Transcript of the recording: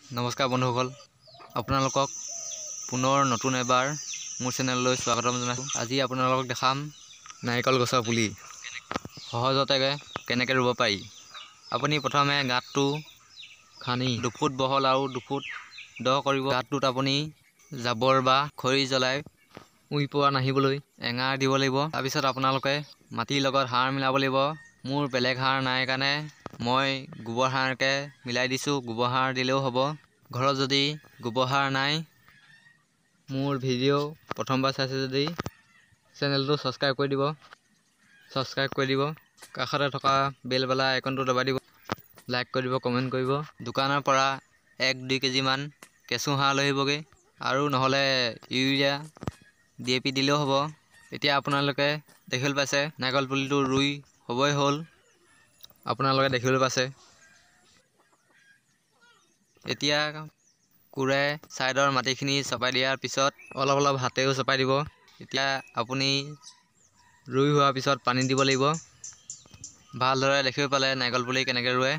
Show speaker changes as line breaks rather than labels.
নমস্কাৰ বন্ধুসকল, আপোনালোকক পুনৰ নতুন এবাৰ মোৰ চেনেললৈ স্বাগতম জনাইছোঁ। আজি আপোনালোকক দেখাম নাৰিকল গছৰ পুলি সহজতে কেনেকৈ ৰুব পাৰি। আপুনি প্ৰথমে গাঁতটো খান্দি 2 ফুট বহল আৰু 2 ফুট দ কৰিব। গাঁতটোত আপুনি জাবৰ বা খৰি জ্বলাই উঁই পোৱা নাহিবলৈ এঙাৰ দিব লাগিব। তাৰপিছত আপোনালোকে মাটিৰ লগত সাৰ মিলাব লাগিব। মোৰ বেলেগ সাৰ নাই কাৰণে মই গোবৰ সাৰকে মিলাই দিছোঁ। গোবৰ সাৰ দিলেও হ'ব। ঘৰত যদি গোবৰ সাৰ নাই, মোৰ ভিডিঅ' প্ৰথমবাৰ চাইছে যদি চেনেলটো ছাবস্ক্ৰাইব কৰি দিব, ছাবস্ক্ৰাইব কৰি দিব, কাষতে থকা বেলবালা আইকনটো দবাই দিব, লাইক কৰি দিব, কমেণ্ট কৰিব। দোকানৰ পৰা 1-2 কেজিমান কেঁচু সাৰ লৈ আহিবগৈ, আৰু নহ'লে ইউৰিয়া ডি এ পি দিলেও হ'ব। এতিয়া আপোনালোকে দেখিবলৈ পাইছে নাৰিকল পুলিটো ৰুই হ'বই হ'ল। আপোনালোকে দেখিবলৈ পাইছে। এতিয়া কোৰে ছাইডৰ মাটিখিনি চপাই দিয়াৰ পিছত অলপ অলপ হাতেও চপাই দিব। এতিয়া আপুনি ৰুই হোৱাৰ পিছত পানী দিব লাগিব। ভালদৰে দেখিব পালে নাৰিকল পুলি কেনেকৈ ৰুৱে।